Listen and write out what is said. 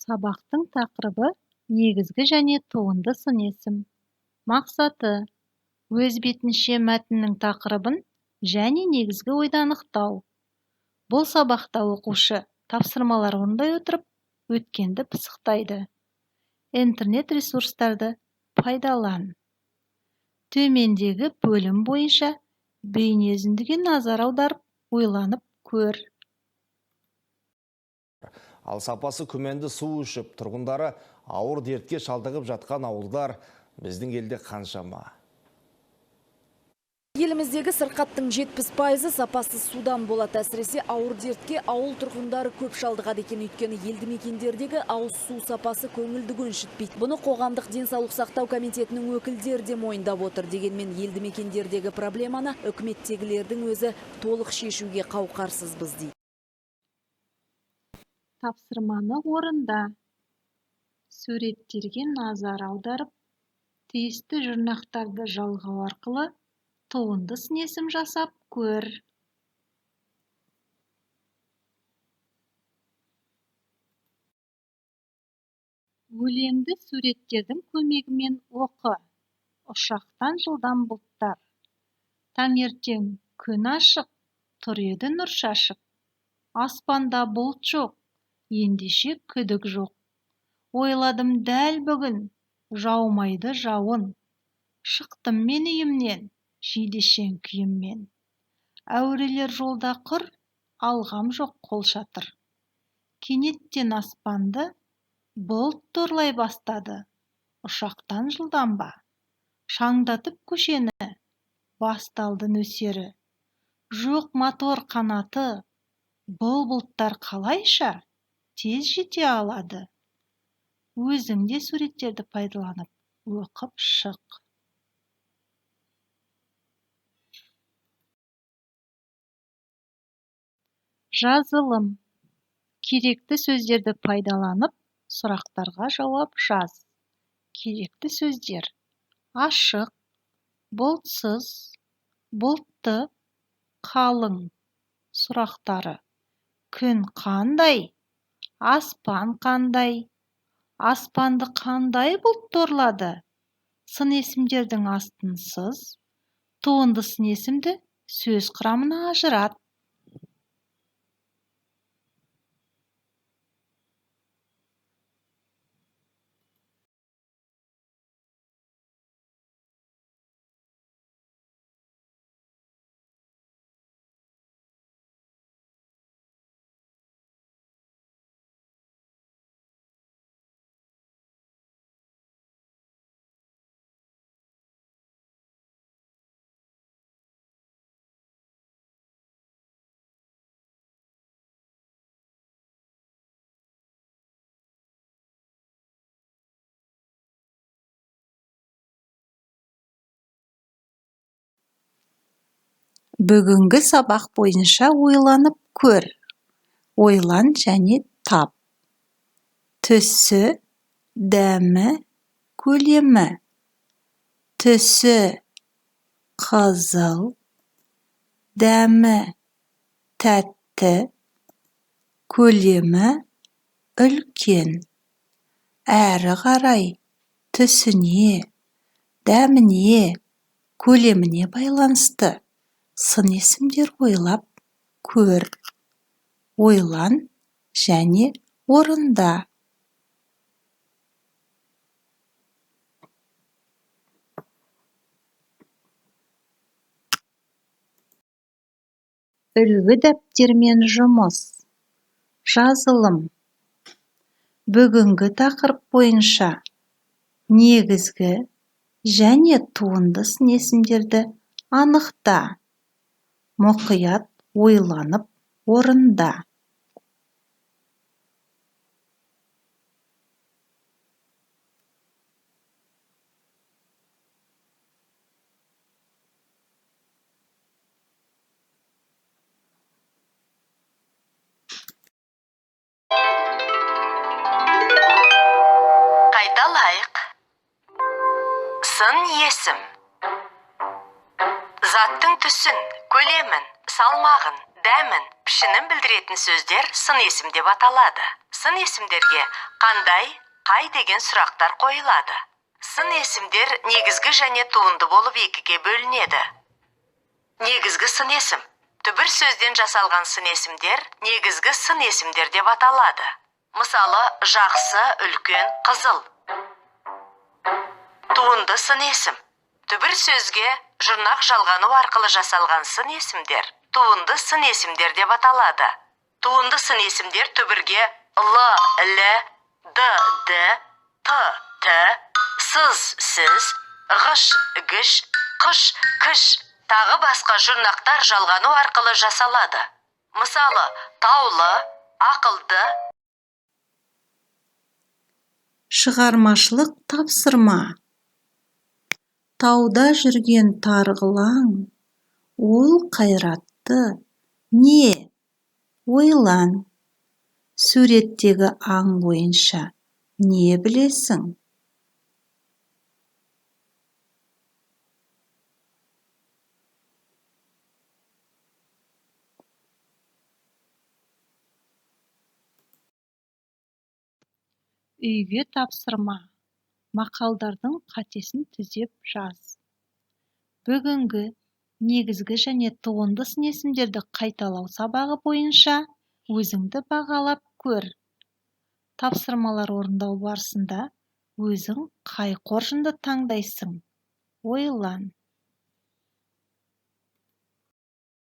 Сабақтың тақырыбы негізгі және туынды сын есім. Мақсаты: өз бетінше мәтіннің тақырыбын және негізгі ойды анықтау. Бұл сабақта оқушы тапсырмалар орындай отырып, өткенді пысықтайды. Интернет ресурстарды пайдалан. Төмендегі бөлім бойынша бейнеүзіндіге назар аударып, ойланып көр. Ал сапасы күмәнді су ішіп, тұрғындары ауыр дертке шалдығып жатқан ауылдар біздің елде қаншама? Еліміздегі сырқаттың 70%-ы сапасыз судан болады. Әсіресе ауыр дертке ауыл тұрғындары көп шалдығады екен. Өйткені елді мекендердегі ауыз су сапасы көңілді көншітпейді. Бұны қоғамдық денсаулық сақтау комитетінің өкілдері де мойындап отыр. Дегенмен елді мекендердегі проблеманы үкіметтегілердің өзі толық шешуге қауқарсызбыз дейді. Тапсырманы орында. Суреттерге назар аударып, тиісті жұрнақтарды жалғау арқылы туынды сын есім жасап көр. Өлеңді суреттердің көмегімен оқы. Ұшақтан жылдам бұлттар. Таңертең күн ашық, тұр еді нұр шашып. Аспанда бұлт жоқ, ендеше күдік жоқ. Ойладым дәл бүгін, жаумайды жауын. Шықтым мен үйімнен, жидешең күйіммен. Әурелер жолда құр, алғам жоқ қолшатыр. Кенеттен аспанды бұлт торлай бастады. Ұшақтан жылдам ба? Шаңдатып көшені, басталды нөсері. Жоқ мотор қанаты, бұл бұлттар қалайша тез жете алады? Өзің де суреттерді пайдаланып, оқып шық. Жазылым. Керекті сөздерді пайдаланып, сұрақтарға жауап жаз. Керекті сөздер: ашық, бұлтсыз, бұлтты, қалың. Сұрақтары: күн қандай? Аспан қандай? Аспанды қандай бұлт торлады? Сын есімдердің астын сыз, туынды сын есімді сөз құрамына ажырат. Бүгінгі сабақ бойынша ойланып көр. Ойлан және тап. Түсі, дәмі, көлемі. Түсі қызыл, дәмі тәтті, көлемі үлкен. Әрі қарай түсіне, дәміне, көлеміне байланысты сын есімдер ойлап көр. Ойлан және орында. Үлгі дәптермен жұмыс. Жазылым. Бүгінгі тақырып бойынша негізгі және туынды сын есімдерді анықта. Мұқият ойланып орында. Қайталайық. Сын есім. Заттың түсін, көлемін, салмағын, Дәмін, пішінін білдіретін сөздер сын есім деп аталады. Сын есімдерге қандай, қай деген сұрақтар қойылады. Сын есімдер негізгі және туынды болып екіге бөлінеді. Негізгі сын есім. Түбір сөзден жасалған сын есімдер негізгі сын есімдер деп аталады. Мысалы, жақсы, үлкен, қызыл. Туынды сын есім. Түбір сөзге жұрнақ жалғану арқылы жасалған сын есімдер туынды сын есімдер деп аталады. Туынды сын есімдер түбірге л, л, д, д, т, т, сыз, сіз, ғыш, гіш, қыш, кіш, тағы басқа жұрнақтар жалғану арқылы жасалады. Мысалы, таулы, ақылды. Шығармашылық тапсырма. Тауда жүрген тарғылаң, ол қайратты не? Ойлан. Суреттегі аң бойынша не білесің? Үйге тапсырма. Мақалдардың қатесін түзеп жаз. Бүгінгі негізгі және туынды сын есімдерді қайталау сабағы бойынша өзіңді бағалап көр. Тапсырмалар орындау барысында өзің қай қоржынды таңдайсың? Ойлан.